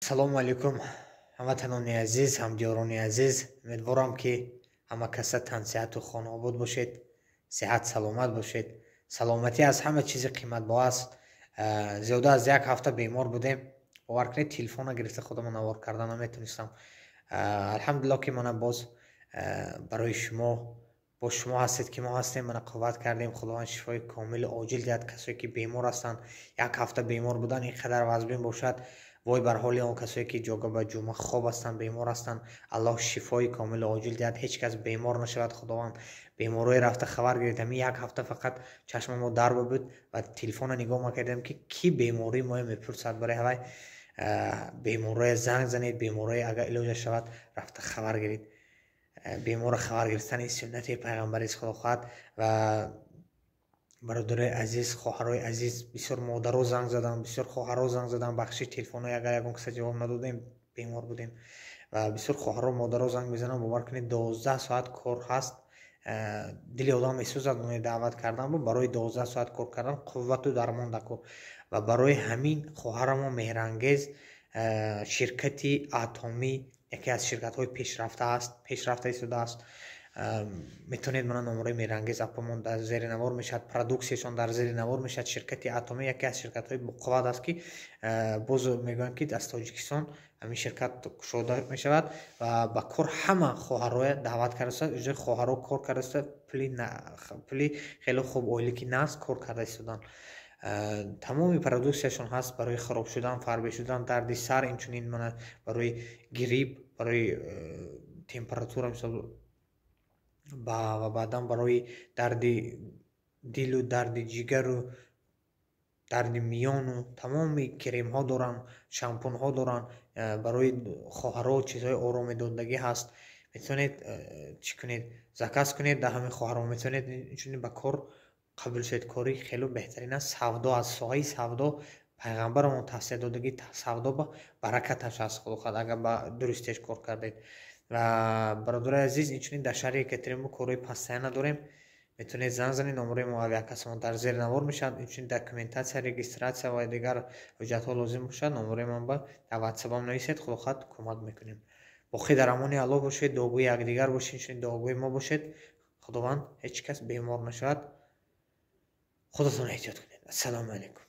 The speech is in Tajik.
Салому алайкум, ҳамватанони азиз, ҳамдиёрони азиз. Умедворам, ки ҳама каса тансиҳату хонаобод бошед, сиҳат саломат бошед. Саломатӣ аз ҳама чизи қиматбоҳ аст. Зиёда аз як ҳафта бемор будем. Бовар кунед, телефона гирифта худамон навор карда наметонистам. Алҳамдулилло, ки мана боз барои шумо, бо шумо ҳастед, ки мо ҳастем. Мана қувват кардем. Худованд шифои комилу оҷил диҳад касое, ки бемор ҳастанд. Як ҳафта бемор будан ин қадар вазбин бошад, вой бар ҳоли он касое, ки ҷога ба ҷума хоб ҳастанд, бемор ҳастанд. Аллоҳ шифои комилу оҷил диҳад, ҳеҷ кас бемор нашавад. Худованд беморое рафта хабар гиред. Ҳамин як ҳафта фақат чашми мо дарба буд ва телефона нигоҳ макардем, ки кӣ бемории моя мепурсад. Барои ҳавай беморое занг занед, беморое агар илоҷа шавад, рафта хабар гиред. Беморро хабар гирифтани суннати пайғамбарист, худо хоҳад. Ва бародарои азиз, хоҳарои азиз, бисёр модаро занг заданд, бисёр хоҳаро занг заданд. Бахши телефонҳои, агар ягон каса ҷавоб надодем, бемор будем. Ва бисёр хоҳаро, модаро занг мезананд. Бовар кунед, 12 соат кор ҳаст. Дили одам месӯзад. Даъват кардан бу барои 12 соат кор кардан қуввату дармон даку. Ва барои ҳамин хоҳарамо Меҳрангез, ширкати Атомӣ яке аз ширкатҳои пешрафта аст, пешрафта истодааст. Метавонед, мана номерои Меҳрангез апамон дар зери навор мешавад, продуксияшон дар зери навор мешавад. Ширкати Атомӣ яке аз ширкатҳои боқувват аст, ки боз мегӯянд, ки аз Тоҷикистон ҳамин ширкат кушода мешавад ва ба кор ҳама хоҳарое даъват кардааст. Уҷои хоҳаро кор кардааст, пули хеле хуб, ойлики наст кор карда истоданд. Тамоми продуксияшон ҳаст барои хароб шудан, фарбе шудан, дарди сар, инчунин мана барои грипп, барои температура, мисол, ва баъдан барои дарди дилу дарди ҷигару дарди миёну тамоми кремҳо доранд, шампунҳо доранд. Барои хоҳарҳо чизҳои оромидодагӣ ҳаст. Метавонед, чӣ кунед, заказ кунед. Дар ҳамин хоҳарҳо метавонед инчунин ба кор қабул шавед. Кори хело беҳтарин аст. Савдо аз соҳаи савдо пайғамбарамон тавсия додагӣ, савдо ба баракаташ аст, худо хоҳад, агар ба дурустиаш кор кардед. Ва бародарои азиз, инчунин дар шаҳри Екатеринбург корҳои постоянно дорем. Метавонед занг занед, номерои мо авиакассамон дар зери навор мешавад. Инчунин документация, регистрация ва дигар ҳуҷҷатҳо лозим бошад, номерои ман ба дар ватсапам нависед, худо хоҳад, кӯмак мекунем. Боқӣ дар амони Аллоҳ бошед, дуогӯи якдигар бошед, инчунин дуогӯи мо бошед. Худованд ҳеҷ кас бемор нашавад. Худотон эҳтиёт кунед. Ассалому алайкум.